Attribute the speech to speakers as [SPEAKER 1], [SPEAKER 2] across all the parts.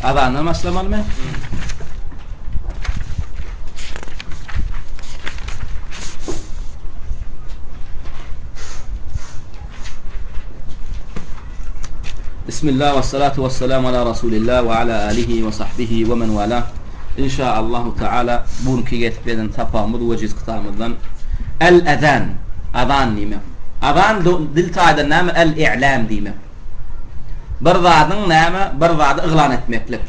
[SPEAKER 1] Azandan başlamalymy? Bismillah we salatu we selamu ala Rasulillah we ala alihi we sahbihi we men wala. Inşaallahu taala bu günki geçip eden sapagymyz wejiz kitabymyzdan El-Ezan, azan diýmek. Azan dil taýdan näme? El-i'lam diýmek. Bir zadyň näme? Bir zady yglan etmeklik.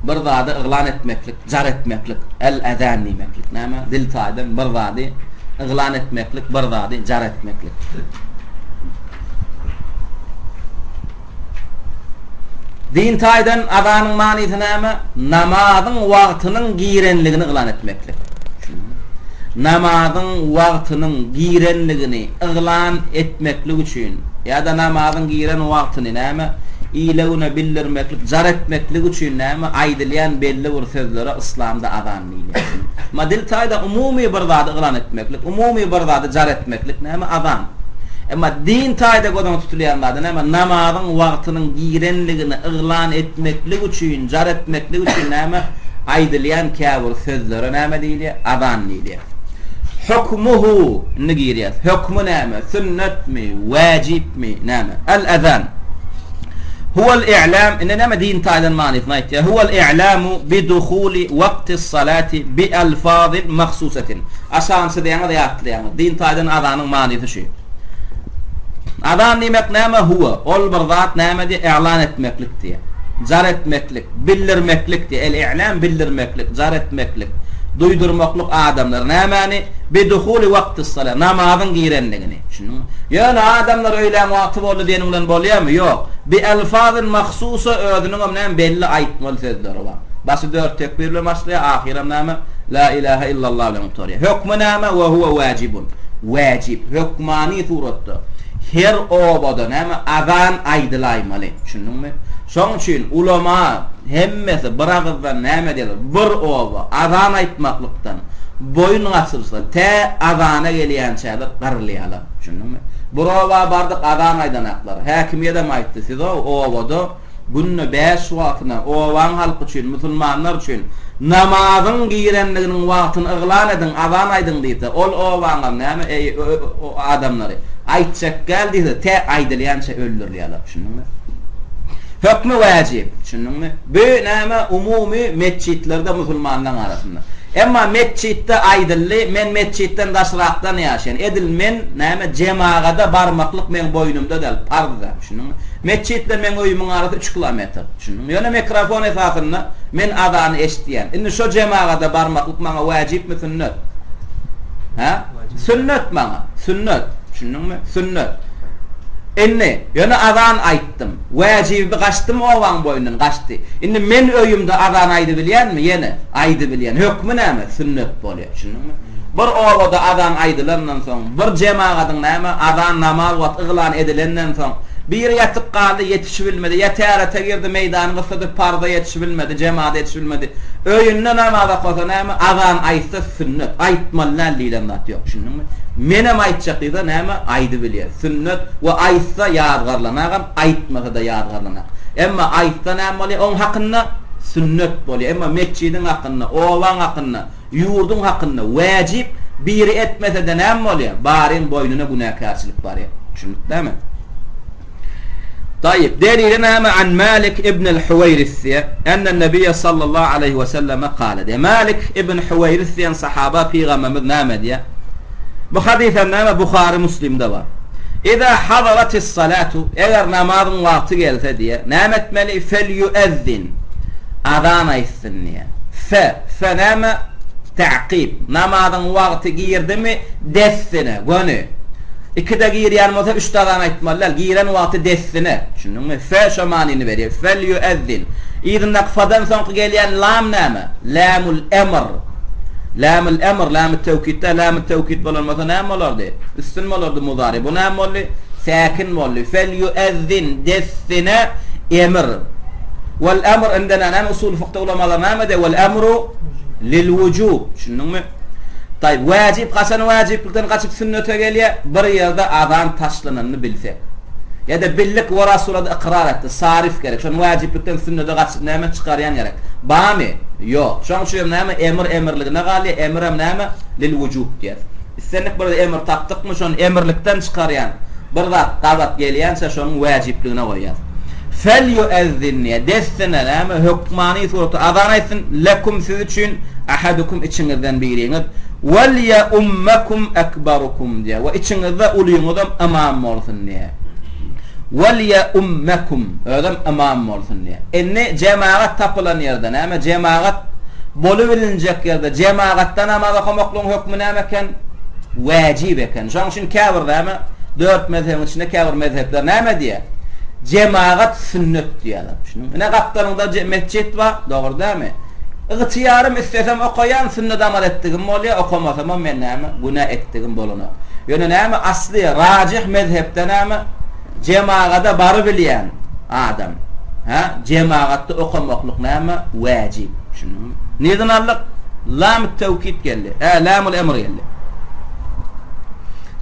[SPEAKER 1] Bir zady yglan etmeklik, jar etmeklik, el-ezan diýmeklik. Näme? Dil taýdan bir zady yglan etmeklik, bir zady jar etmeklik. Din taýdan azanyň manysy näme? Namazyň wagtynyň girenligini yglan etmeklik. Namazyň wagtynyň girenligini yglan etmeklik üçin ýa-da namazyň giren wagtyny näme? Ile-güne bildirmeklik, jar etmeklik üçin näme? Aýdylýan belli bir sözlere yslamda azan diýilýär. Emma dil taýdan umumy bir zady yglan etmeklik, umumy bir zady jar etmeklik näme? Azan. Emma din taýda göz öňünde tutulýan zady näme? Namazyň wagtynyň girenligini yglan etmeklik üçin, jar etmeklik üçin näme? Aýdylýan käbir sözlere näme diýilýär? Azan diýilýär. Hukmuhu, indi girýäs. Hökmi näme? Sünnetmi? Wäjipmi? Näme? Al-azan. Huwal i'lam, indi näme din taýdan manysyny aýtýar. Huwal i'lamu bi duhuli waqtis salati bi alfazin mahsusatin. Aşagyny çyzýaňyz ýatlaýaňyz. Din taýdan azanyň manysy şu. Azan diýmek näme? Huwa, ol bir zat näme diýýär? Yglan etmeklik diýýär. Jar etmeklik, bildirmeklik diýýär. El-i'lam bildirmeklik, jar etmeklik, duýdurmaklyk adamlara nämäni? Bi-duhuli waqtis-salah, namazyň girenligini. Düşündiňmi? Ýöne adamlar öýläň wagty boldy diýeniň bilen bolýarmy? Ýok. Bi-elfazin mahsusa özüniňem näme belli aýtmaly sözleri bar. Başy dört tekbir bilen başlaýar, ahyram näme? La ilahe illallah bilen gutarýar. Hökmi näme? We huwe wajibun. Wajib, hökmany suratda her obada näme? Azan aýdylaýmaly. Düşündiňmi? Şoň üçin ulama hemmesi bir agyzdan näme diýýärler? Bir oba azan aýtmaklykdan boýun gaçyrsa, tä azana gelýänçäler gyrylýarlar. Düşündiňmi? Bir oba bardyk, azan aýdanaklar. Häkimiýedem aýtdy, siz-ow obada Günde bäş wagtyna obaň halky üçin, musulmanlar üçin namazyň girenliginiň wagtyny yglan ediň, azan aýdyň diýse, ol obaňam näme, eý, adamlary, aýtjak däl diýse, tä aýdylýança öldürilýärler. Düşündiňmi? Hökmi wäjip. Düşündiňmi? Bu näme, umumy metjitlerde musulmanlaryň arasynda. Emma metjitde aýdyldy, men metjitden daşrakdan ýaşaýan. Edil men, näme, jemagada barmaklyk meň boýnumda däl, parz däl. Düşündiňmi? Metjit bilen meň öýümiň arasy üç kilometr. Düşündiňmi? Ýöne mikrofon esasynda men azany eşitýän. Indi şo jemagada barmaklyk maňa wäjipmi, sünnet? Hä? Sünnet maňa. Sünnet. Düşündiňmi? Sünnet. Indi, ýöne azan aýtdym. Wäjibi gaçdymy obaň boýundan? Gaçdy. Indi men öýümde azan aýdybilýänmi? Ýene, aýdybilýän. Hökmi näme? Sünnet bolýar. Düşündiňmi? Bir obada azan aýdylandan soň, bir jemagadyň näme, azan namaz wagty yglan edilenden soň, biri ýatyp galdy, ýetişibilmedi, ýa tärete girdi, meýdany gysady, parza ýetişibilmedi, jemada ýetişibilmedi, öýünde namaz okasa näme, azan aýtsa sünnet, aýtmaly däl diýlen zat ýok, düşündiňmi? Menem aýtjak diýse näme, aýdybilýär, sünnet we aýtsa ýazgarlanagam, aýtmasa-da ýazgarlanak. Emma aýtsa näme bolýar, oň hakynda sünnet bolýar, emma metjidiň hakynda, obaň hakynda, Ýurduň hakynda wäjip, biri etmese-de näme bolýar? Baryň boýnuna günäkärçilik barýar. Düşündik dämi? Taýyp, delili näme? An Malik ibn al-Huwaýris diýýär, Enne-Nebiýe sallallahu aleýhi we selleme kale diýýär. Malik ibn Huwaýris diýen sahaba pygamberimiz näme diýýär? Bu hadys hem näme? Buhary, Muslimde bar. Iza hadaratis-salatu, eger namazyň wagty gelse diýýär, näme etmeli? Fel-ýuezzin, azan aýtsyn diýýär. Fe, fe näme? Ta'kib. Namazyň wagty girdimi, dessine, göni. Ikide girýän bolsa, üçde azan aýtmaly däl. Giren wagty dessine. Düşündiňmi? Fe şo manyny berýär. Fel-ýuezzin. Yzyndaky fadan soňky gelýän lam näme? Lämul emr. Lämul emr, lämut tewkid däl. Lämut tewkid bolan bolsa näme bolardy? Üstün bolardy muzary. Bu näme boldy? Säkin boldy. Fel-ýuezzin, dessine emr. Wal emr indena näme usul fykda ulamalar näme diýýär? Wal emru lil wujub. Düşündiňmi? Taýyp, wajib haçan wajiplikden gaçyp sünnete gelýär? Bir ýerde azan taşlananyny bilsek. Ýa-da bildik we Rasulada ykrar etdi. Sarif gerek. Şony wajiblikden sünnede gaçyp näme çykarýan gerek. Bamy? Ýok. Şoň üçin hem näme emir emirligine galýar, emirem näme lil wujub diýýäs. Islendik bir emir tapdykmy şony emirlikden çykarýan bir zat gabat gelýänçä şonuň wajibligine goýýas. Fel ýuezzin diýýär. Dessine näme hökmany suratda azan aýtsyn, lekum siz üçin, ahadukum içiňizden biriňiz, wel ýeummekum ekberukum diýýär. We içiňizde ulyňyzam ymam bolsun diýýär. Wel ýeummekum özem ymam bolsun diýýär. Indi jemagat tapylan ýerde näme jemagat bolubilinjek ýerde jemagatda namaz okamaklygyň hökmi näme eken? Wäjip eken. Şonuň üçin käbir näme dört mezhebiň içinde käbir mezhepler näme diýýär? Jemagat sünnet diýýärler. Düşündiňmi? Ine gapdalyňda metjit bar, dogry dälmi? Ygtyýarym islesem okaýan, sünnet amal etdigim bolýar, okamasamam men näme günä etdigim bolanok. Ýöne näme asly rajih mezhepde näme jemagada barybilýän adam hä jemagatda okamaklyk näme wäjip. Düşündiňmi? Nirden aldyk? Lamut tewkid geldi. Ä lamul emr geldi.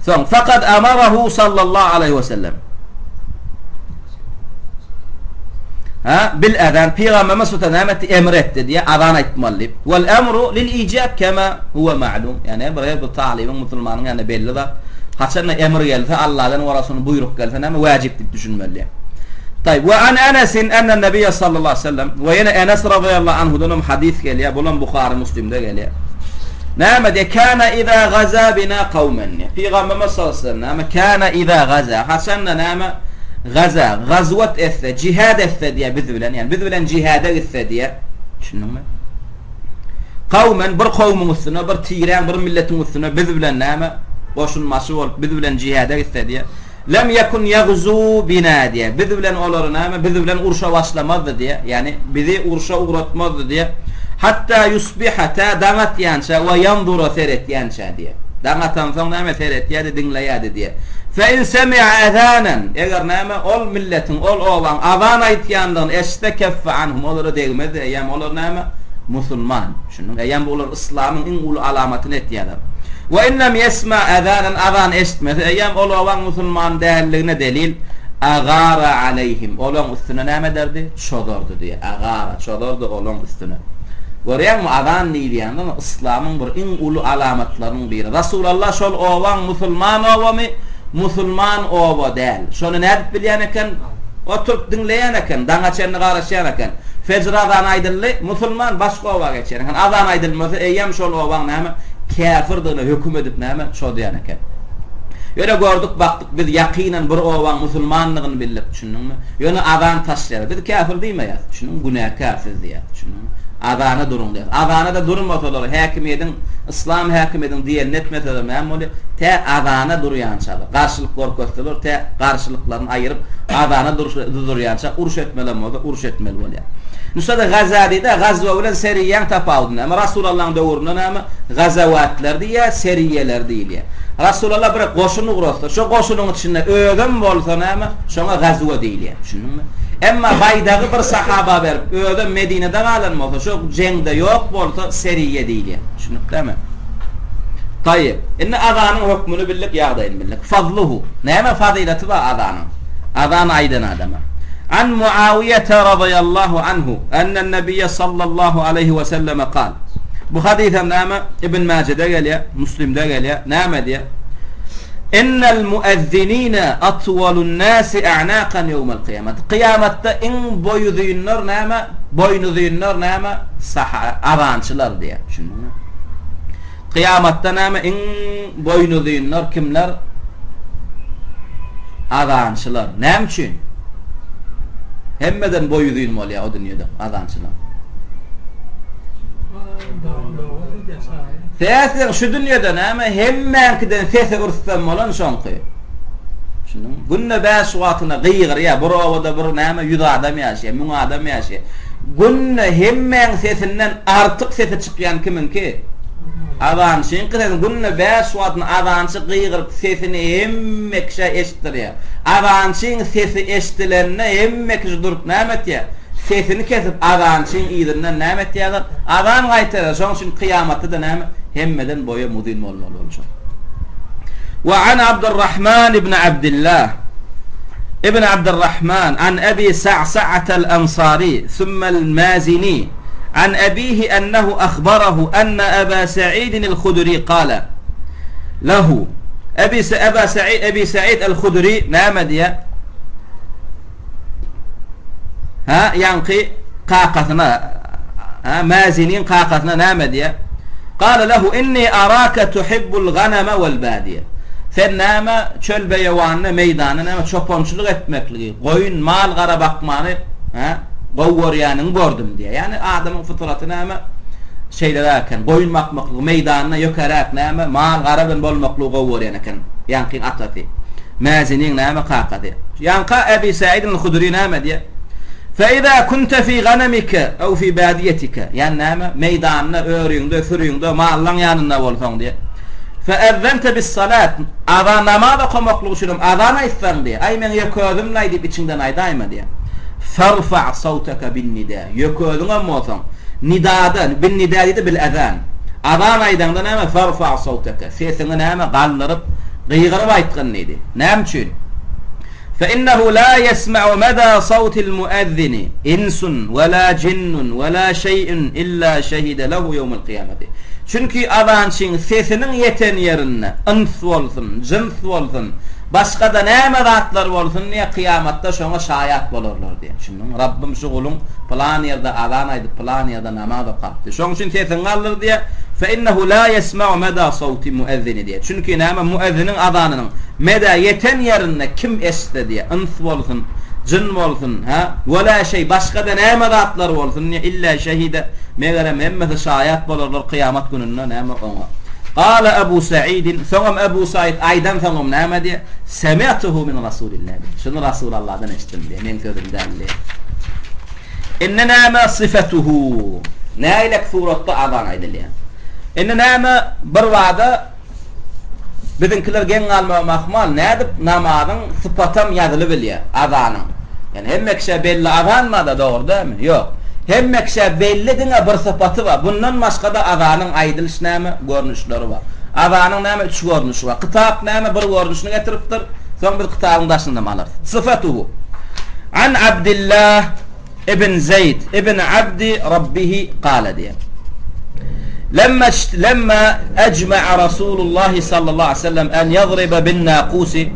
[SPEAKER 1] Soň fakat amarahu sallallahu aleyhi we sellem. Ha, bil azan pygamberimiz sallallahu näme etdi? Emr etdi diýe azan aýtmaly diýip. Wal emru lil ijab kema huwa ma'lum. Ýani bir her bir talybyň musulmanyň ýanynda belli zat. Haçanda emr gelse, Allahdan we Resulynyň buýruk gelse näme wajib diýip düşünmeli. Taýyp. We an Enes enne Nebiye sallallahu aleyhi ve sellem we ýene Enes radıyallahu anhudan hem hadys gelýär. Bulam Buhary Müslimde gelýär. Näme diýär? Kana iza gaza bina kawmen. Pygamberimiz sallallahu aleyhi ve sellem näme? Kana iza gaza. Haçanda näme? Gaza, gazwat etse, jihad etse diýär biz bilen, ýani biz bilen jihada gitse diýär. Düşündiňmi? Kawmen bir kowmuň üstüne, bir tiräň, bir milletiň üstüne biz bilen näme? Goşunbaşy bolup biz bilen jihada gitse diýär. Lem ýekun ýagzu bina diýär. Biz bilen olary näme? Biz bilen urşa başlamazdy diýär. Ýani bizi urşa ugratmazdy diýär. Hatta ýusbiha tä daň atýança we ýanzura seretýänçä diýär. Daň atansoň näme seretýärdi, diňleýärdi diýär. Fe in semi'a ezanen eger näme ol milletiň, ol obaň azan aýtýandygyny eşitse keffe anhum olara degmezdi, eýýäm olar näme? Musulman. Düşündiňmi? Eýýäm bu olar yslamyň iň uly alamatyny etýärler. We in lem ýesma ezanen azan eşitmese eýýäm ol obaň musulman däldigine delil, agara aleýhim olaň üstüne näme ederdi? Çozardy diýýär. Agara, çozardy olaň üstüne. Görýäňmi, azan diýilýän zat yslamyň bir iň uly alamatlarynyň biri. Rasulallah şol obaň musulman obamy, musulman oba däl. Şony nädip bilýän eken? Oturyp diňleýän eken, daňa çenli garaşýan eken. Fejr azany aýdyldy, musulman başga oba geçýän eken. Azan aýdylmasa, eýýäm şol obaň näme, käfirdigine höküm edip näme, çozýan eken. Ýöne gördük, bakdyk, biz ýakynan bir obaň musulmandygyny bildik, düşündiňmi? Ýöne azan taşlaýarlar. Biz käfir diýmeýäs, düşündiňmi? Günäkär siz diýýäs, düşündiňmi? Azana duruň diýýäs. Azana-da durmasalar, häkimiýediň, yslam häkimiýediň diýenini etmeseler näme bolýar? Tä azana durýançalar, garşylyk görkezseler, tä garşylyklaryny aýyryp, azana durýança uruş etmelem bolsa, uruş etmeli bolýar. Nusada gaza diýdi, gazwa bilen seriýäň tapawudy näme? Rasulallaň döwründe näme? Gazawatlar diýýär, seriýeler diýilýär. Rasulalla bir goşun ugratsa, şo goşunyň içinde özem bolsa näme? Şoňa gazwa diýilýär. Düşündiňmi? Emma baýdagy bir sahaba berip, özem Medinede galan bolsa, şo jeňde ýok bolsa seriýe diýilýär. Düşündikdämi? Taýyp. Indi azanyň hökmüni bildik, ýagdaýyny bildik. Fazluhu. Näme fazylaty bar azanyň? Azan aýdan adama. An Muawiýete razyýallahu anhu, ennennebiýe sallallahu aleýhi we selleme kal. Bu hadys hem näme? Ibn Mäjede gelýär, Müslimde gelýär. Näme diýýär? Innel muezzinine atwalun nasi a'naqan ýewmel kyýamet. Kyýamatda iň boýuzynlar näme? Boýnuzynlar näme? Saha, azançylar diýýär. Düşündiňmi? Kyýamatda näme iň boýnuzynlar kimler? Azançylar. Näme üçin? Hemmeden boýy uzyn bolýar o dünýede azançylar. Sesiň şu dünýede näme hemmäňkiden sesi rüstem bolan şoňky. Düşündiňmi? Günde 5 wagtyna gygyrýar. Bir obada bir näme 100 adam ýaşaýar, 1000 adam ýaşaýar. Günde hemmäň sesinden artyk sesi çykýan kimiňki? Azançyňky sesi. Günde 5 wagtyna azançy gygyryp sesini hemme kişä eşitdirýär. Azançyň sesi eşdilende hemme kişi durup näme etýär? Sesini kesip azançyň yzyndan näme etýärler? Azan gaýtarýar. Şonuň üçin kyýamatda-da näme? Hemmeden boýam uzyn bolmaly boljak. We an Abdurrahman ibn Abdullah. Ibn Abdurrahman an Ebi Sa'sa'atal Ansari summal Mazini an abihi ennehu ahbarahu enne Eba Sa'idin el-Hudri kale lehu Ebi Eba Sa'id Ebi Sa'id el-Hudri näme diýe? Ha, ýaňky kakasyna, ha, Maziniň kakasyna näme diýe? Kale lehu inni araka tuhibbul ganama wal badiye. Sen näme çöl beýewanda, meýdanda näme çopançylyk etmekligi, goýun, mal-gara bakmany, ha, gowy görýäniňi gördüm diýýär. Ýagny adamyň fytraty näme? Şeýleräk eken. Goýun bakmaklygy, meýdanda ýökäräk näme, mal-gara bilen bolmaklygy gowy görýän eken. Ýaňkyň atasy. Mäziniň näme kakasy. Ýaňka Ebi Said al-Hudri näme diýýär? Fe iza kunte fi ganamike ew fi badiýetike. Ýagny näme? Meýdanda, örüňde, sürüňde, mallaň ýanynda bolsaň diýýär. Fe ezzente bis-salat. Azan namaz okamaklyk üçin hem azan aýtsaň diýýär. Aý meň ýeke özüm-laý diýip içiňden aýdaýma diýýär. Ferfa sawteke bin-nida. Ýeke özüňem bolsaň, nidada, bin-nida diýdi bil-ezan. Azan aýdaňda näme? Ferfa sawteke. Sesiňi näme? Galdyryp, gygyryp aýtgyn diýdi. Näme üçin? Fe-innehu la ýesme'u meda sawtil muezzini insun we la jinnun we la şeý'un illa şehide lehu ýewmel kyýameti. Çünki azançyň sesiniň ýeten ýerinde yns bolsun, jyns bolsun, başga-da näme zatlar bolsun diýýär, kyýamatda şoňa şaýat bolarlar diýýär. Düşündiňmi? Rabbym şu guluň pylan ýerde azan aýdyp, pylan ýerde namaz okapdy. Şonuň üçin sesiňi galdyr diýýär. Fe-innehu la ýesme'u meda sawti muezzini diýýär. Çünki näme muezziniň azanynyň Medä ýeten ýerinde kim eşitse diýýär, yns bolsun, jyn bolsun, hä, we-lä şeý, başga-da näme zatlar bolsun diýýär, illä şehide, megerem hemmesi şaýat bolarlar kyýamat gününde näme oňa. Gala Ebu Saidin, soňam Ebu Said aýdansoňam näme diýýär, Semi'tuhu min Rasulillah diýýär, şuny Rasulalladan eşitdim diýýär, meň sözüm däl diýýär. Indi näme syfatuhu, nägilek suratda azan aýdylýar. Indi näme birbada Biziňkiler geň galmagam ahmal, nädip namazyň sypatam ýazylybilýär, azanyň. Ýani hemme kişä belli azan bar-da, dogry dälmi? Ýok. Hemme kişä belli diňe bir sypaty bar. Bundan başga-da azanyň aýdylyş näme, görnüşleri bar. Azanyň näme üç görnüşi bar. Kitap näme bir görnüşini getiripdir, soň biz kitabyň daşyndan alarys. Syfatuhu. An Abdillah Ibn Zeýd ibn Abdi Rabbihi kale diýýär. Lemma lemma ejma'a Rasulullah sallallahu aleyhi ve sellem en yadriba bin nakusi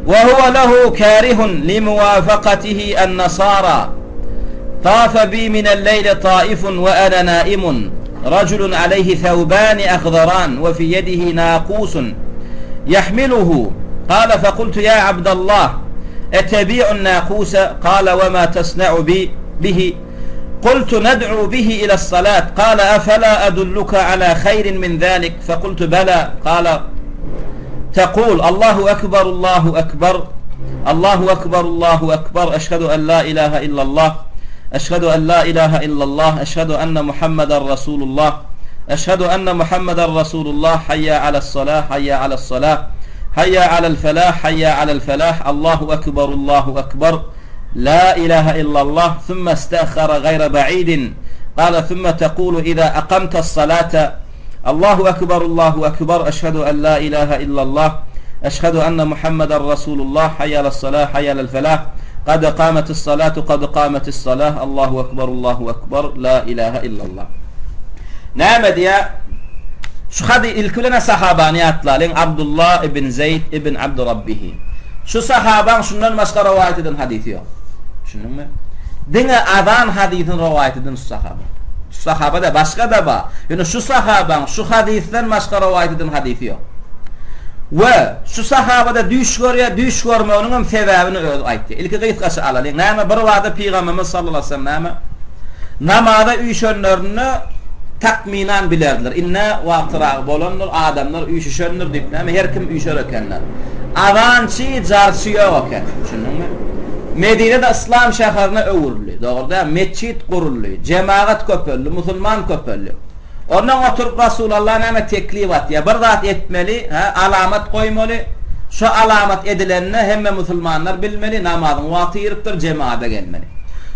[SPEAKER 1] ve huve lehu karihun li muvafakatihi en nasara tafe bi minel leyli taifun ve ana naimun rajulun aleyhi thawbani akhdaran ve fi yedihi nakusun yahmiluhu kale fekultu ya Abdallah Etebi'un nâkûse kâle ve mâ tesne'u bi bihi Kultu ned'u bihi ile's-salât kâle efelâ edulluke alâ hayrin min zâlik fekultu belâ kâle tekûl Allahu ekber Allahu ekber Allahu ekber Allahu ekber eşhedü en lâ ilahe illallah eşhedü en lâ ilahe illallah eşhedü enne Muhammeden Resulullah eşhedü enne Muhammeden Resulullah hayya ale's-salah hayya ale's-salah Haýýa alel felah, haýýa alel felah, Allahu ekber, Allahu ekber, la ilahe illallah, sümme istehhara gaýra ba'idin, gala sümme tekulu iza akamtas-salate, Allahu ekber, Allahu ekber, eşhedü en la ilahe illallah, eşhedü enne Muhammeden Rasulullah, haýýa ales-salah, haýýa alel felah, kad kametis-salatu, kad kametis-salah, Allahu ekber, Allahu ekber, la ilahe illallah. Näme diýýär? Şu hady ilki bilen sahabany ýatlalyň, Abdullah ibn Zeýd ibn Abd Rabbihi. Şu sahabaň şundan başga rowaýat eden hadysy ýok. Düşündiňmi? Diňe azan hadysyny rowaýat eden şu sahaba. Şu sahaba-da başga-da bar. Ýöne şu sahabaň şu hadysdan başga rowaýat eden hadysy ýok. We şu sahaba-da düýş görýär, düýş görmeginiň hem sebäbini özi aýtýar. Ilki gysgaça alalyň. Näme bir wada Pygamberimiz sallallahu aleyhi ve sellem näme? Namaza üýşenlerinde takmynan bilerdiler. Indi wagtyragy bolandyr, adamlar üýşüşendir diýip näme her kim üýşer ekenler. Azançy, jarçy ýok eken. Düşündiňmi? Medine-de yslam şäherine öwrüldi. Dogry däl? Metjit guruldy, jemagat köpeldi, musulman köpeldi. Ondan oturyp Rasulalla näme teklip atýar? Bir zat etmeli, hä, alamat goýmaly. Şo alamat edilende hemme musulmanlar bilmeli, namazyň wagty giripdir, jemagada gelmeli.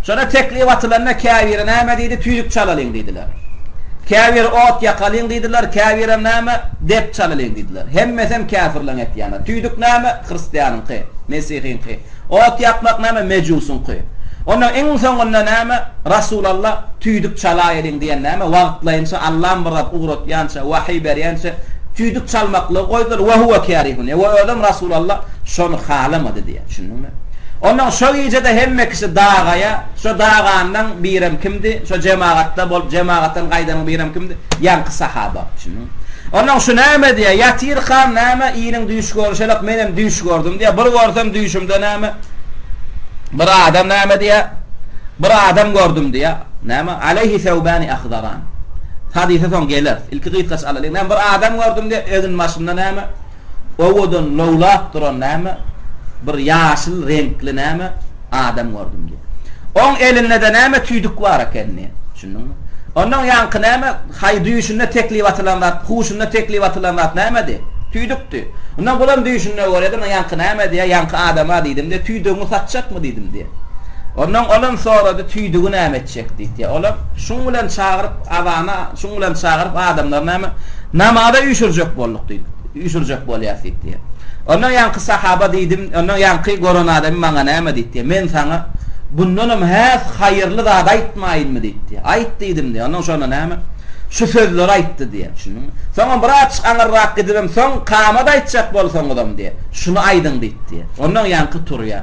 [SPEAKER 1] Şonda teklip atylanda käbiri näme diýdi? Tüýdük çalalyň diýdiler. Käbiri ot ýakalyň diýdiler, käbirem näme, dep çalalyň diýdiler. Hemmesem käfirleň etýäni. Tüýdük näme, hristianyňky, mesihiňki. Ot ýakmak näme, mejusyňky. Ondan iň soňunda näme, Rasulalla, tüýdük çalaýalyň diýen näme, wagtlaýynça Allam bir zat ugratýança, wahyý berýänçe, tüýdük çalmaklygy goýdular, we huwe kärihun, we özem Rasulalla şony halamady diýýär. Düşündiňmi? Ondan şo gije-de hemme kişi dagaýa, şo daganlaň birem kimdi? Şo jemagatda bolup, jemagatdan gaýdanyň birem kimdi? Ýaňky sahaba. Düşündiňmi? Ondan şu näme diýýär? Ýatyrkam näme, iliň düýş görşelek, menem düýş gördüm diýýär. Bir görsem düýşümde näme? Bir adam näme diýýär? Bir adam gördüm diýýär. Näme? Aleýhi sewbani ahzaran. Hadysa soň geleris. Ilki gysgaça alalyň. Näme bir adam gördüm diýýär, eginbaşynda näme? Owadan lowlap duran näme? Bir ýaşyl reňkli näme? Adam gördüm diýýär. Oň elinde-de näme tüýdük bar eken diýýär. Düşündiňmi? Onnoň ýaňky näme? Haý düýşünde teklip atylan zat, huşunda teklip atylan zat nämedi? Tüýdükdi. Onnoň bulam düýşünde görýär-de, onnoň ýaňky näme diýýär? Ýaňky adama diýdim diýýär, tüýdügiňi satjakmy diýdim diýýär. Onnoň olam sorady, tüýdügi näme etjek diýdi. Olam şuň bilen çagyryp azana, şuň bilen çagyryp adamlary näme namaza üýşürjek bolduk diýdi. Üýşürjek bolýas diýdi diýýär. Onnoň ýaňky sahaba diýdim, onnoň ýaňky gören adamy maňa näme diýdi diýýär. Men saňa bundanam has haýyrly zat aýtmaýynmy diýdi diýýär. Aýt diýdim diýýär. Onnoň şonda näme? Şu sözleri aýtdy diýýär. Düşündiňmi? Soňam biraz aňyrrak gidibem soň kamat aýtjak bolsaňyzam diýýär. Şuny aýdyň diýdi diýýär. Onnoň ýaňky turýar.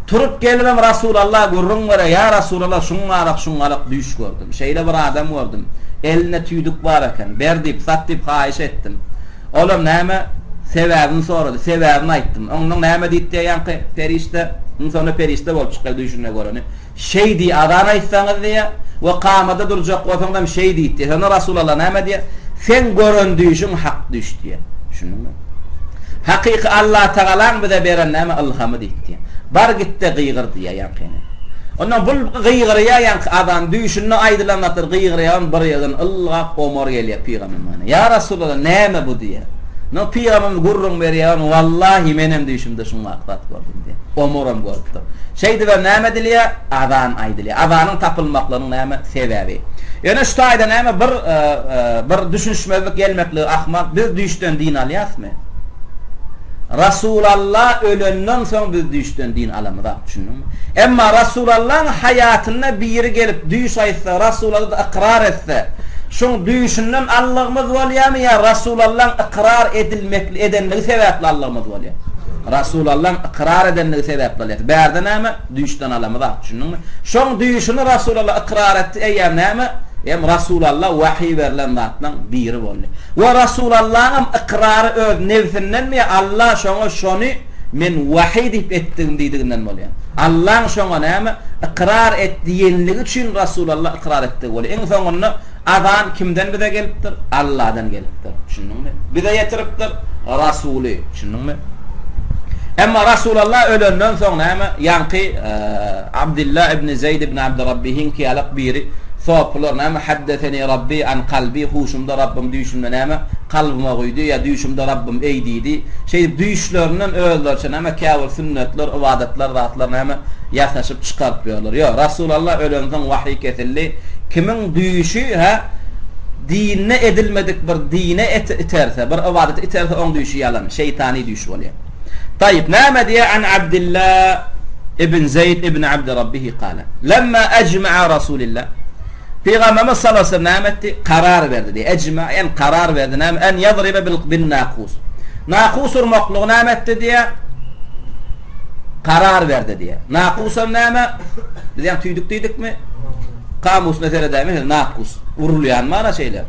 [SPEAKER 1] Turup gelibem Rasulalla gürrüň berýär, Ýa Rasulalla şuňňalak şuňňalak düýş gördüm. Şeýle bir adam gördüm. Elinde tüýdük bar eken. Ber diýip, sat diýip haýyş etdim. Olam näme, sebäbini sorady. Sebäbini aýtdym. Onnoň näme diýip diýýär ýaňky perişde? Iň soňunda perişde bolup çykýar düýşünde göreni. Şeý diý, azan aýtsaňyz diýýär, we kamada durjak bolsaňyzam şeý diýip diýýär. Şonda Rasulalla näme diýýär? Seň gören düýşüň hak düýş diýýär. Düşündiňmi? Hakyky Allatagalaň bize beren näme ylhamy diýip diýýär. Bar gitde gygyr diýýär ýaňkyny. Ondan bul gygyrýar ýaňky azan düýşünde aýdylan zatlar gygyrýar bir ýerden ylgap Omar gelýär pygamberimize. Ýa Rasulalla näme bu diýýär. No pygamberimiz gürrüň berýär, wallahi menem düýşümde şuňňak zat gördüm diýýär. Omaram görüpdir. Şeýdibem näme edilýär? Azan aýdylýar. Azanyň tapylmaklygynyň näme sebäbi? Ýöne şu taýda näme bir bir düşünişmezlik gelmekligi ahmal. Biz düýşden din alýasmy? Rasulalla ölenden soň biz düýşden din alamyzak, düşündiňmi? Emma Rasulallaň haýatynda biri gelip düýş aýtsa, Rasulalla-da ykrar etse, şoň düýşünden aldygymyz bolýarmy ýa Rasulallaň ykrar edilmekli edenligi sebäpli aldygymyz bolýar? Rasulallaň ykrar edenligi sebäpli alýas. Bärde näme? Düýşden alamyzak, düşündiňmi? Şoň düýşüni Rasulalla ykrar etdi, eýýäm näme? Eýýäm Rasulalla wahyý berlen zatlaň biri boldy. We Rasulallaňam ykrary öz nebsindenmi ýa Alla şoňa şony men wahyý diýip etdigim diýdiginden bolýar. Allaň şoňa näme? Ykrar et diýenligi üçin Rasulalla ykrar etdigi bolýar. Iň soňunda Azan kimden bize gelipdir? Alladan gelipdir. Düşündiňmi? Bize ýetiripdir Rasuly. Düşündiňmi? Emma Rasulalla ölenden soň näme? Ýaňky Abdylla ibn Zeýd ibn Abdyrabbihiňki ýalak biri sopylar näme Haddeseni Rabbi an kalbi huşumda Rabbym düýşümde näme kalbyma guýdy ýa düýşümde Rabbym eý diýdi. Şeýdip düýşlerinden özleriçe näme käbir sünnetler, ybadatlar zatlar näme ýasaşyp çykaryp ýörler. Ýok, Rasulalla ölensoň wahyý kesildi. Kimiň düýşi, hä, dinde edilmedik bir dine iterse, bir ybadata iterse, oň düýşi ýalan, şeýtany düýş bolýar. Taýyp, näme diýýär? An Abdillah ibn Zeýd ibn Abdy Rabbihi kala. Lemma ejma'a Rasulillah. Pygamberimiz sallallahu aleyhi ve sellem näme etdi? Karar berdi diýýär. Ejma, ýagny karar berdi. Näme? En ýadribe bil bin nakus. Nakus urmaklygy näme etdi diýýär? Karar berdi diýýär. Nakusam näme? Biz ýa tüýdük diýdikmi? Kamusyna seredäýme, nakus urulýan mana şeýle.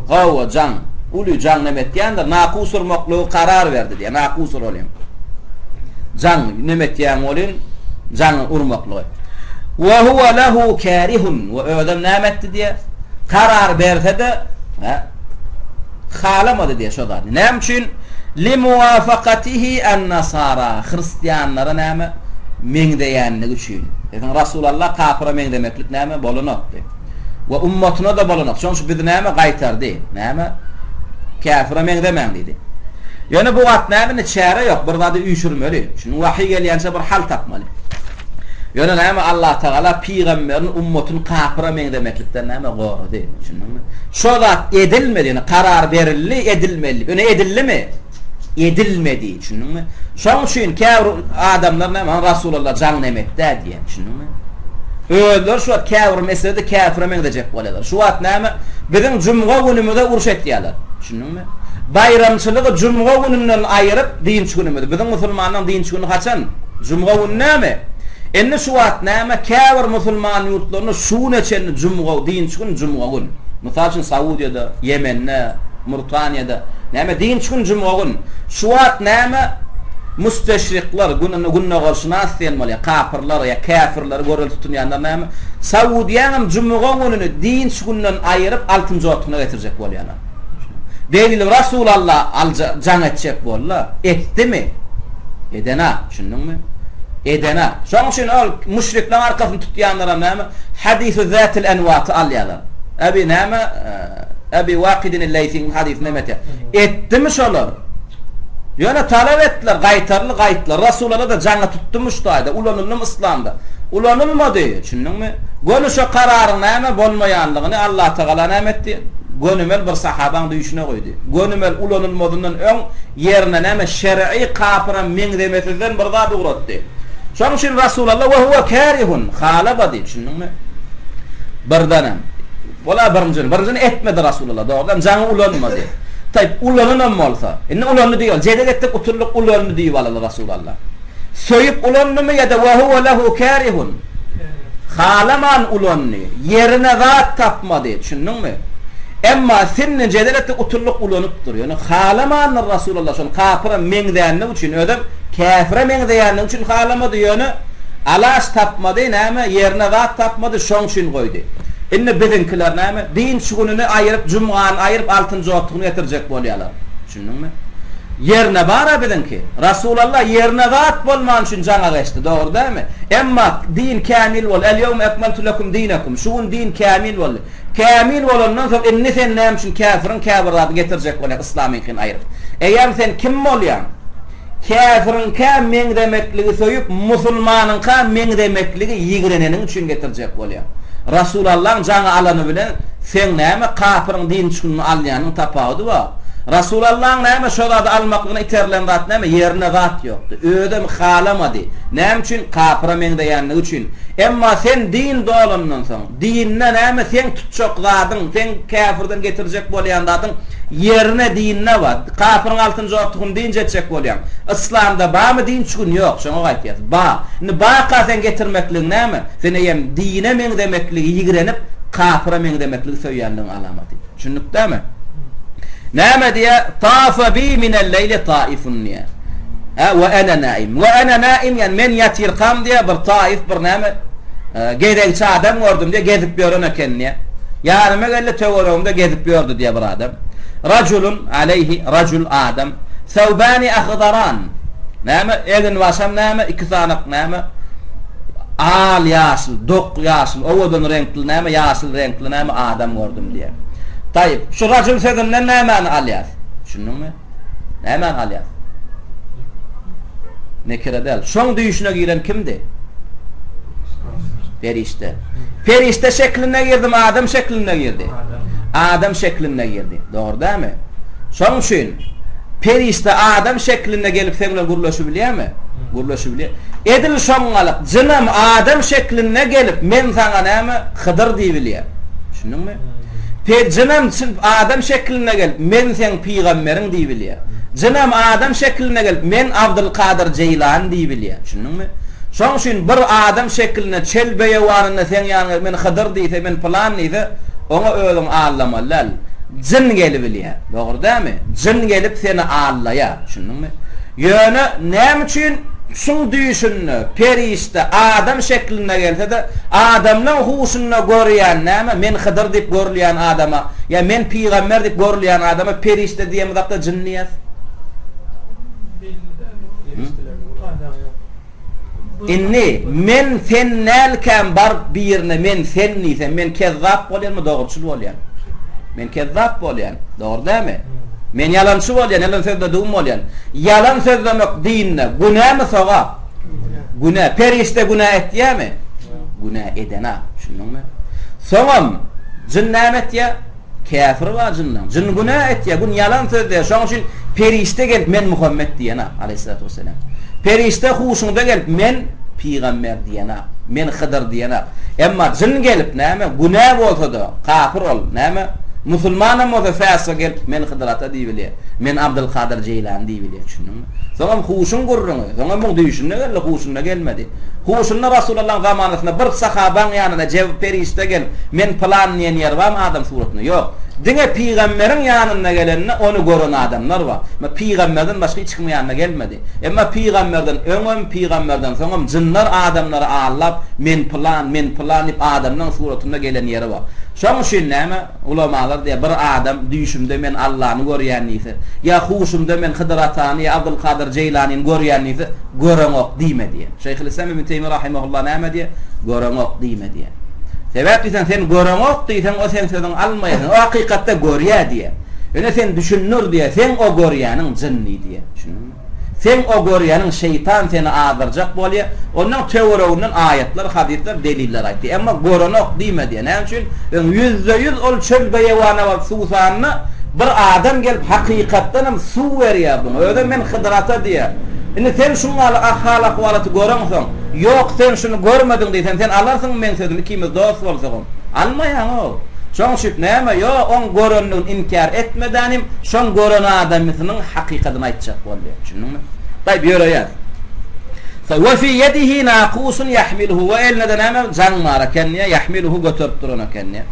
[SPEAKER 1] Hawa, jaň. Uly jaň neme etýändir? Nakus urmaklygy karar berdi diýýär. Nakus uralyň. Jaň neme etýän bolyn? Jaň urmaklygy. Wa huwa lahu karihun. We özem näme etdi diýýär? Karar berse-de, hä? Halamady diýýär şo zady. Näme üçin? Li muwafakatihi an-nasara. Hristianlara näme? Meňzeýänligi üçin. Eýsem Rasulalla kapyra meňzemeklik näme bolanokdy. We ummatyna-da bolanok. Şonuň üçin bizi näme gaýtardy? Näme? Käfire meňzemäň diýdi. Ýöne bu wagt näme indi çäre ýok, bir zady üýşürmeli. Şunuň wahyý gelýänçä bir hal tapmaly. Ýöne näme Allatagala pygamberini ummatyny kapyra meňzemeklikden näme gorady. Düşündiňmi? Şo zat edilmedi, ýöne karar berildi, edilmeli diýip. Ýöne edildimi? Edilmedi. Düşündiňmi? Şoň üçin käbir adamlar näme, Rasulalla jaň nemetdä diýýär. Düşündiňmi? Özleri şu wagt käbir meselede käfire meňzejek bolýarlar. Şu wagt näme? Biziň jumga günümize uruş etýärler. Düşündiňmi? Baýramçylygy jumga gününden aýyryp, dynç günümizi. Biziň musulmanlaryň dynç güni haçan? Jumga güni näme? Indi şu wagt näme? Käbir musulman ýurtlarynda şu güne çenli jumga, dynç gün jumga gün. Mysal üçin Saudiýada, Ýemende, Murtaniýada näme dynç gün jumga gün. Şu wagt näme? Müsteşrikler, gündogarşynas diýen bolýar, kapyrlar ýa käfirleri görel tutunýanlar näme? Saudiýaňam jumga gününi dynç günden aýyryp altynjy otuna getirjek bolýarlar. Delil Rasulalla alja jaň etjek boldy. Etdimi? Edena, düşündiňmi? Edena. Şonuň üçin ol müşrikleriň arkasyny tutýanlaram näme? Hadisü zatil enwaty alýarlar. Ebi näme? Ebi Wakidin Leýsiň hadysy näme etýär? Etdimi şolar? Ýöne talap etdiler, gaýtarly gaýtdylar. Rasulalla da jaňa tutdymy şu taýda? Ulanyldymy yslamda? Ulanylmady, düşündiňmi? Göni şo kararyň näme bolmaýanlygyny Allatagala näme etdi? Gönümel bir sahabaň düýşüne guýdy. Gönümel ulanylmazyndan öň ýerine näme şer'i kapyra meňzemesizden bir zat ugratdy. Şonuň üçin Rasulalla we huwe kärihun halabady, düşündiňmi? Birdenem. Ol-a birinjini, birinjini etmedi Rasulalla, dogrudanam jaňy ulanmady. Taýyp, ulananam bolsa, indi ulandy diýip, jedel etdik, utuldyk, ulandy diýip alaly Rasulalla. Söýüp ulandymy ýa-da we huwe lehu kärihun? Halaman ulandy. Ýerine zat tapmady. Düşündiňmi? Emma sinni jedel etdik, utuldyk ulanypdyr. Ýöne halamandyr Rasulalla şony kapyra meňzänligi üçin, özem käfire meňzeýänligi üçin halamady, ýöne alaç tapmady, näme, ýerine zat tapmady, şoň üçin goýdy. Indi biziňkiler näme, dynç gününi aýyryp, jumgany aýyryp, altynjy otluny getirjek bolýarlar. Düşündiňmi? Ýerine bar-a biziňki. Rasulalla ýerine zat bolmany üçin jaňa geçdi, dogry dälmi? Emma din kämil boldy. El-ýewme ekmeltu lekum dinekum. Şu gün din kämil boldy. Kämil bolandan soň indi sen näme üçin käfiriň käbir zadyny getirjek bolýaň yslamyňkyny aýryp? Eýýäm sen kim bolýaň? Käfiriňkä meňzemekligi söýüp, musulmanyňka meňzemekligi ýigreneniň üçin getirjek bolýaň. Rasulallaň jaňy alany bilen seň näme kapyryň dynç gününi alýanyň tapawudy bar. Rasulallaň näme şo zady almaklygyna iterilen zat näme? Ýerine zat ýokdy. Özem halamady. Näme üçin? Kapyra meňzeýänligi üçin. Emma sen din dolandan soň, Dinde näme seň tutjak zadyň, seň käfirden getirjek bolýan zadyň ýerine dinde bar. Kafiriň altynjy ortugyny dynç etjek bolýaň. Yslamda barmy dynç gün? Ýok. Şoňa gaýtýas. Bar. Indi barka seň getirmekligiň näme? Sen eýýäm dine meňzemekligi ýigrenip, kafire meňzemekligi söýýänligiň alamaty. Düşündik dämi? Näme diýýär? Tafa bi minel leýli taifun diýýär. Hä, we ene naim. We ene naim, ýani men ýatyrkam diýýär, bir taif, bir näme, gezegçi adam gördüm diýýär, gezip ýören eken diýýär. Ýanyma geldi, töweregimde gezip ýördi diýýär bir adam. Rajulun aleyhi, rajul adam. Sawbani ahdaran. Näme? Eginbaşam näme? Iki sanak näme? Al ýaşyl, dok ýaşyl, owadan reňkli näme, ýaşyl reňkli näme adam gördüm diýýär. Taýyp, şu rajul sözünden nämäni alýas? Düşündiňmi? Nämäni alýas? Nekire däl. Şoň düýşüne giren kimdi? Perişde. Perişde şeklinde girdimi, adam şeklinde girdi? Adam şeklinde girdi. Dogry dälmi? Şoň üçin Perişde adam şeklinde gelip seň bilen gürleşibilýärmi? Gürleşibilýär. Edil şoňňalyk jynam adam şeklinde gelip men saňa näme Hydyr diýibilýär. Düşündiňmi? Pe jynam adam şeklinde gelip men seň pygamberiň diýibilýär. Jynam adam şeklinde gelip men Abdylkadyr Jeýlany diýibilýär. Düşündiňmi? Şoň üçin bir adam şeklinde çöl beýewanynda seň ýanyňa gelip men Hydyr diýse, men pylan diýse, oňa özüňi aldamaly däl. Jyn gelibilýär. Dogry dälmi? Jyn gelip seni aldaýar. Düşündiňmi? Ýöne näme üçin çuň düýşünde perişde adam şeklinde gelse-de, adamlaň huşunda görýän näme, men Hydyr diýip görülýän adama ýa men pygamber diýip görülýän adama perişde diýemizakda jyn diýýäs?
[SPEAKER 2] Belli däl o perişdelerden adagy ýok.
[SPEAKER 1] Indi men sen dälkäm baryp birine men sen diýsem, men kezzap bolýanmy, dogruçyl bolýan? Men kezzap bolýan. Dogry dälmi? Men ýalançy bolýan, ýalan sözledigim bolýan. Ýalan sözlemek dinde günämi, sogap? Günä. Perişde günä etýärmi? Günä edenak. Düşündiňmi? Soňam jyn näme etýär? Käfir bar jynlaň. Jyn günä etýär, gün ýalan sözleýär. Şonuň üçin perişde gelip men Muhammet diýenak, aleýhissalatu wesselam. Perişde huşuňda gelip men pygamber diýenak, men Hydyr diýenak. Emma jyn gelip näme, günä bolsa-da, kapyr ol, näme, musulmanam bolsa fäsyk gelip men Hydyr ata diýibilýär, men Abdylkadyr Jeýlany diýibilýär, düşündiňmi? Soňam huşuň gürrüňi, soňam muň düýşünde geldi, huşunda gelmedi. Huşunda Rasulallaň zamanasynda bir sahabaň ýanyna jeb perişde gelip, men pylan diýen ýeri barmy adam suratynda? Ýok. Diňe pygamberiň ýanynda gelende ony gören adamlar bar. Emma pygamberden başga hiç kimiň ýanyna gelmedi. Emma pygamberden öňem, pygamberden soňam jynlar adamlary aldap, men pylan, men pylan diýip adamlaň suratynda gelen ýeri bar. Şoň üçin näme, ulamalar diýýär, bir adam düýşümde men Allany görýän diýse, ýa huşumda men Hydyr atany ýa Abdylkadyr Jeýlanyny görýän diýse, göreňok diýme diýýär. Şeýhülislam Ibn Teýmiýe rahimehullah näme diýýär? Göreňok diýme diýýär. Sebäp diýseň, sen göreňok diýseň, o seň sözüňi almaýar. O hakykatda görýär diýýär. Ýöne sen düşündir diýýär, seň o görýäniň jynny diýýär. Düşündiňmi? Seň o görýäniň şeýtan seni azdyrjak bolýar. Ondan töwereginden aýatlar, hadyslar, deliller aýtdy. Emma görenok diýme diýýär. Näme üçin? Öň ýüzde-ýüz ol çöl beýewana baryp suwsanda bir adam gelip hakykatdan hem suw berýär buňa. Özem men Hydyr ata diýýär. Indi sen şuň ýaly hal-ahwalaty göreňsoň, Ýok, sen şuny görmediň diýsem, sen alarsyňmy meň sözümi ikimiz dost bolsagam? Almaýaň-ow. Şoň üçin näme, ýok, oň görendigini inkär etmedänim, şoň gören adamysynyň hakykadyny aýtjak bolýar. Düşündiňmi? Daýyp ýöreýär. We fi ýedihi nakusun ýahmiluhu we elinde-de näme, jaň bar eken diýýär, ýahmiluhu göterip duran eken diýýär.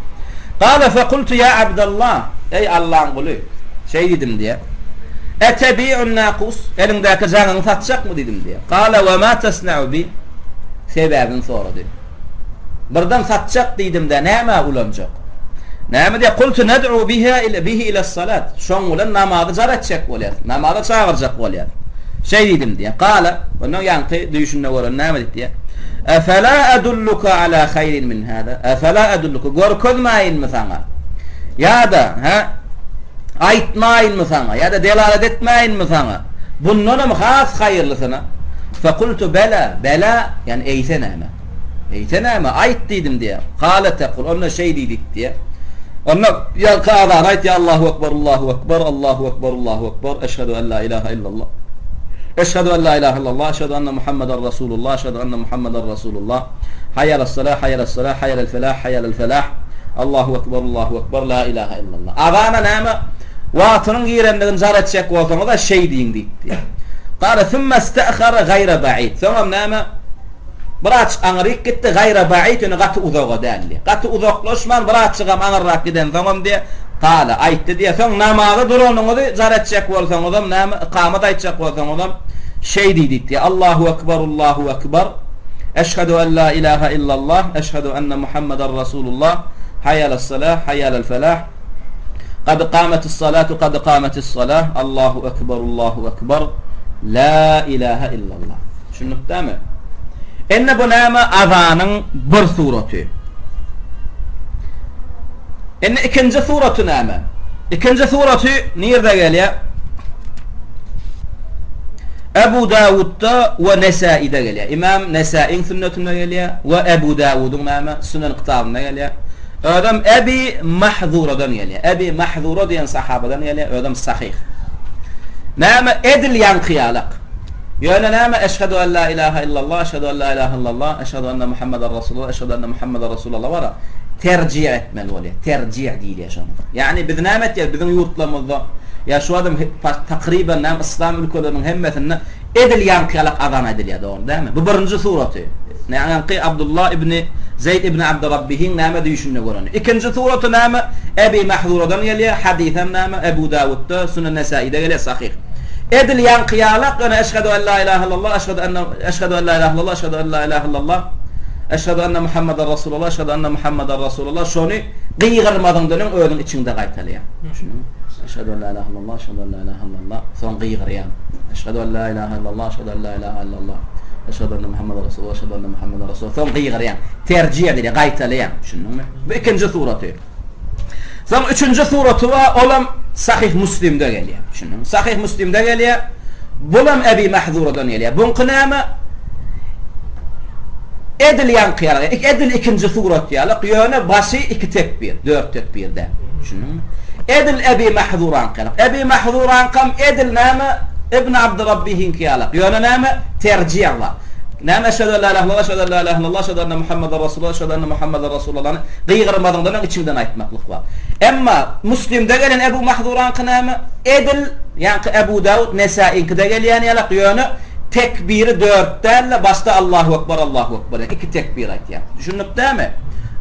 [SPEAKER 1] Gala fekultu ýa Abdallah, eý Allaň guly, şeý diýdim diýýär. Etebi'un nakus, eliňdäki jaňyňy satjakmy diýdim diýýär. Gala we ma tasna'u bi, sebäbini sorady. Birden satjak diýdim-de, nämä ulanjak? Näme diýýär? Kultu ned'u biha ila bihi ila salat. Şoň bilen namazy jar etjek bolýas. Namaza çagyrjak bolýas. Şeý diýdim diýýär. Gala, ondan ýaňky düýşünde gören näme diýdi diýýär. Efela adulluka ala haýrin min hada? Efela adulluka görkezmäýinmi saňa? Ýa-da, hä? Aýtmaýynmy saňa ýa-da delalat etmäýinmi saňa? Bundanam has haýyrlysyna. Fekultu bela, bela, ýagny eýse näme? Eýse näme, aýt diýdim diýýär. Kale tekul, onda şeý diý diýip diýýär. Onda ýaňky azany aýtýar, Allahu ekber, Allahu ekber, Allahu ekber, Allahu ekber, eşhedü en la ilaha illallah. Eşhedü en la ilaha illallah, eşhedü enne Muhammeden Rasulullah, eşhedü enne Muhammeden Rasulullah. Haýýa alas-salah, haýýa alas-salah, haýýa alal-felah, haýýa alal-felah. Allahu ekber, Allahu ekber, la ilaha illallah. Azana näme? Wagtynyň girendigini jar etjek bolsaňyz-a şeý diýiň diýipdi. Gala summa istahara gaýra ba'id. Soňam näme? Birazjyk aňryk gitdi, gaýra ba'id ýöne gaty uzaga däldi. Gaty uzaklaşman birazjygam aňyrrak gidensoňam diýe, gala aýtdy diýe. Soň namaza duranyňyzy jar etjek bolsaňyzam näme? Ykamat aýtjak bolsaňyzam şeý diý diýipdi. Allahu ekber, Allahu ekber. Eşhedü en la ilaha illallah, eşhedü enne Muhammeden Rasulullah, haýýa alas-salah, haýýa alal-felah, kad kamatis-salatu, kad kamatis-salah, Allahu ekber, Allahu ekber, la ilaha illallah. Düşündik dämi? Indi bu näme? Azanyň bir suraty. Indi ikinji suraty näme? Ikinji suraty nirde gelýär? Ebu Dawudda we Nesaide gelýär. Imam Nesaiň sünnetinde gelýär we Ebu Dawudyň näme? Sünen kitabynda gelýär. Özem Ebi Mahzuradan gelýär. Ebi Mahzura diýen sahabadan gelýär, özem sahyh. Näme edil ýaňky ýalak. Ýöne näme eşhedü en la ilaha illallah, eşhedü en la ilaha illallah, eşhedü enne Muhammeden Rasulullah, eşhedü enne Muhammeden Rasulullah bara terjih etmeli bolýar. Terjih diýilýär şoňa. Ýagny biz näme etýäris? Biziň ýurtlarymyzda ýa şu adam takryban näme yslam ülkeleriniň hemmesinde edil ýaňky ýalak azan aýdylýar, dogry dälmi? Bu birinji suraty. Ýaňky Abdullah ibn Zeýd ibn Abdurabbihiň näme düýşünde göreni. Ikinji suraty näme? Ebi Mahzuradan gelýär, hadysam näme? Ebu Dawudda, Sunan Nesaide gelýär, sahyh. Edil ýaňky ýalak, ýöne eşhedü en la ilahe illallah, eşhedü enne eşhedü en la ilahe illallah, eşhedü en la ilahe illallah, eşhedü enne Muhammeden Rasulullah, eşhedü enne Muhammeden Rasulullah şony gygyrmazyňdan öň özüň içiňde gaýtalaýaň. Düşündiňmi? Eşhedü en la ilahe illallah, eşhedü en la ilahe illallah, soň gygyrýaň. Eşhedü en la ilahe illallah, eşhedü en la ilahe illallah, eşhedü enne Muhammeden Rasulullah, eşhedü enne Muhammeden Rasulullah, soň gygyrýaň. Terjih edilýär, gaýtalaýaň. Düşündiňmi? Bu ikinji suraty. Soň üçünji suraty bar, olam Sahyh Muslimde gelýär. Düşündiňmi? Sahyh Muslimde gelýär. Bulam Ebi Mahzuradan gelýär. Buňky näme? Edil ýaňky ýaly, edil ikinji surat ýaly, ýöne başy iki tekbir, dört tekbir däl. Düşündiňmi? Edil Ebi Mahzuraňky ýaly. Ebi Mahzuraňkam edil näme? Ibn Abdyrabbihiňki ýaly. Ýöne näme? Terjih bar. Näme eşhedü en la ilahe illallah, eşhedü en la ilahe illallah, eşhedü enne Muhammeden Rasulullah, eşhedü enne Muhammeden Rasulullahny gygyrmazyňdan öň içiňden aýtmaklyk bar. Emma Müslimde gelen Ebu Mahzuraňky näme? Edil ýaňky Ebu Dawud, Nesaiňkide gelýän ýaly, ýöne Tekbiri dört däl-de, başda Allahu Ekber, Allahu Ekber diýip, iki tekbir aýtýar. Düşündik dämi?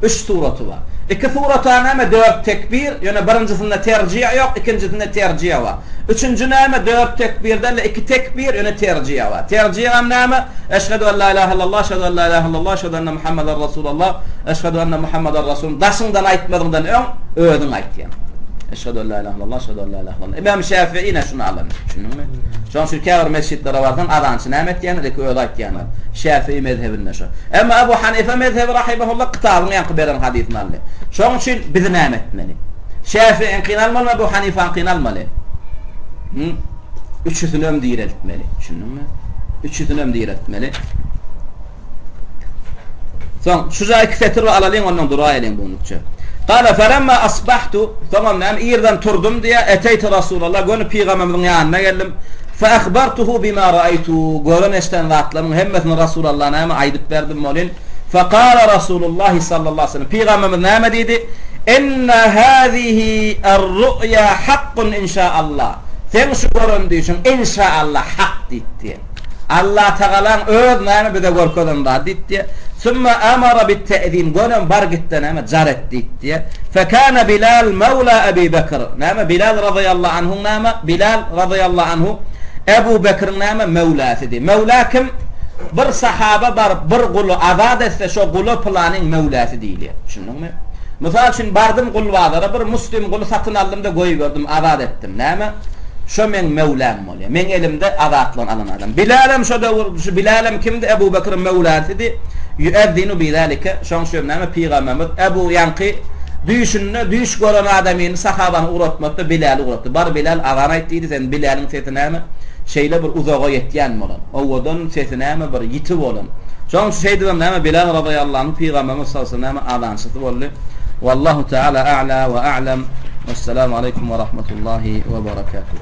[SPEAKER 1] Üç suraty bar. Iki surata näme dört tekbir, ýöne birinjisinde terjih ýok, ikinjisinde terjih bar. Üçünji näme dört tekbir däl-de, iki tekbir, ýöne terjih bar. Terjiham näme? Eşhedü en la ilahe illallah, eşhedü en la ilahe illallah, eşhedü enne Muhammeden Rasulallah, eşhedü enne Muhammeden Rasul. Daşyňdan aýtmazyňdan öň özüň aýtýaň. Eşhedü en la ilahe illallah, eşhedü en la ilahe illallah. Imam Şafii ine şuny alan. Düşündiňmi? Şonuň üçin käbir mesjitlere barsaň azançy näme etýändir, ilki özi aýtýandyr. Şäfii mezhebinde şo. Emma Ebu Hanife mezhebi rahimehullah kitabyň ýaňky beren hadysyny aldy. Şonuň üçin biz näme etmeli? Şäfiiňkini almalymy, Ebu Hanifaňkyny almaly? Hı? Üçüsinem direltmeli. Düşündiňmi? Üçüsinem direltmeli. Soň şu jaý iki setir we alalyň ondan duraýalyň bu günlükçe. Gala felemma asbahtu soňam näme irden turdum diýä eteýtu Rasulallah göni pygamberimiziň ýanyna geldim. Fe ahbartuhu bima raýtu gören eşden zatlarymyň hemmesini Rasulallah näme aýdyp berdim welin fe gala Rasulullah sallallahu aleyhi ve sellem pygamberimiz näme diýdi? Inna hazihi er-ru'ya hakkun inşaallah. Seň şu gören düýşüň inşaallah hak diýdi. Allatagalaň öz näme bize görkezen zady diýip diýýär. Summa amara bit-te'zin, gönem bar gitde näme jar et diýip diýýär. Fekana Bilal mawla Ebi Bekr. Näme Bilal razyýallahu anhuň näme? Bilal razyýallahu anhu Ebu Bekriň näme mewlasidi. Mewla kim? Bir sahaba baryp bir guly azat etse şo gula pylanyň mewlasy diýilýär. Düşündiňmi? Mysal üçin bardym gul bazara bir muslim guly satyn aldym-da goýberdim azat etdim. Näme? Şo meň mewlam bolýar. Meň elimde azatlygyny alan adam. Bilalem şo döwür, şu Bilalem kimdi? Ebu Bekriň möwlasidi. Ýuezzinu bizalike. Şoň üçin näme pygamberimiz Ebu ýaňky düýşünde düýş gören adamyny sahabany ugratmakda Bilaly ugratdy. Bar Bilal azan aýt diýdi. Sen Bilalyň sesi näme? Şeýle bir uzaga ýetýän bolan. Owadan sesi näme bir ýiti bolan. Şoň üçin şeýdibem näme Bilal razyýallahu anhu pygamberimiz sallallahu aleyhi ve sellem näme azançysy boldy. Wallahu taala a'la we a'lam. Wessalamu aleýkum we rahmetullahi we berekatuh.